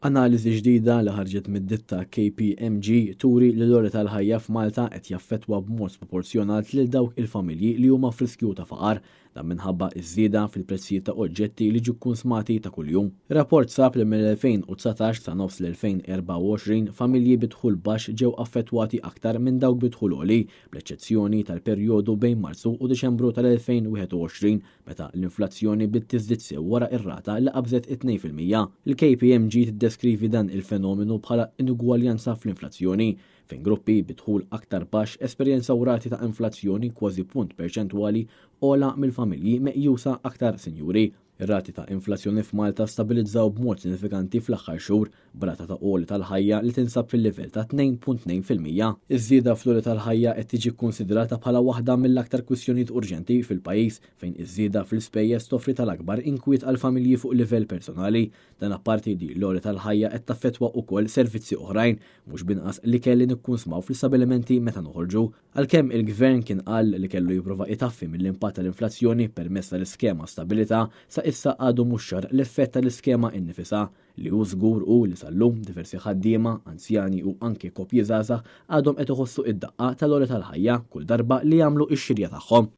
Analiżi ġdida li ħarġet mid-ditta KPMG turi li l-għoli tal-ħajja f'Malta qed jaffettwa b'mod sproporzjonat lil dawk il-familji li huma f'riskju ta' faqar, dan minħabba ż-żieda fil-prezzijiet ta' oġġetti li jiġu kkunsmati ta' kuljum. Ir-rapport sab li mill-2019 sa nofs l-2024 familji bi dħul baxx ġew affettwati aktar minn dawk bi dħul għoli, bl-eċċezzjoni tal-perjodu bejn Marzu u Diċembru tal-2021 meta l-inflazzjoni bdiet tiżdied sew wara r-rata li qabżet it-2%. Il-KPMG tiddeskrivi dan il-fenomenu bħala inugwaljanza fl-inflazzjoni, fejn gruppi bi dħul aktar baxx esperjenzaw rati ta' inflazzjoni kważi punt perċentwali ogħla mill-familji meqjusa aktar sinjuri. Ir-rati ta' inflazzjoni f'Malta stabilizzaw b'mod sinifikanti fl-aħħar xhur, b'rata ta' għoli tal-ħajja li tinsab fil-livell ta' 2.2%. Iż-żieda fl-għoli tal-ħajja qed tiġi kkunsidrata bħala waħda mill-aktar kwistjonijiet urġenti fil-pajjiż, fejn iż-żieda fl-ispejjeż toffri tal-akbar inkwiet għall-familji fuq livell personali. Dan apparti li l-għoli tal-ħajja qed taffettwa wkoll servizzi oħrajn, mhux b'inqas l-ikel li nikkunsmaw fl-istabbilimenti meta noħorġu. Għalkemm il-Gvern kien qal li kellu jipprova itaffi mill-impatt tal-inflazzjoni permezz tal-iskema Stabilità, sa issa għadu mhux ċar l-effett tal-iskema innifisha. Li hu żgur hu li sal-lum diversi ħaddiema, anzjani u anke koppji żgħażagħ għadhom qed iħossu id-daqqa tal-għoli tal-ħajja kull darba li jagħmlu x-xirja tagħhom.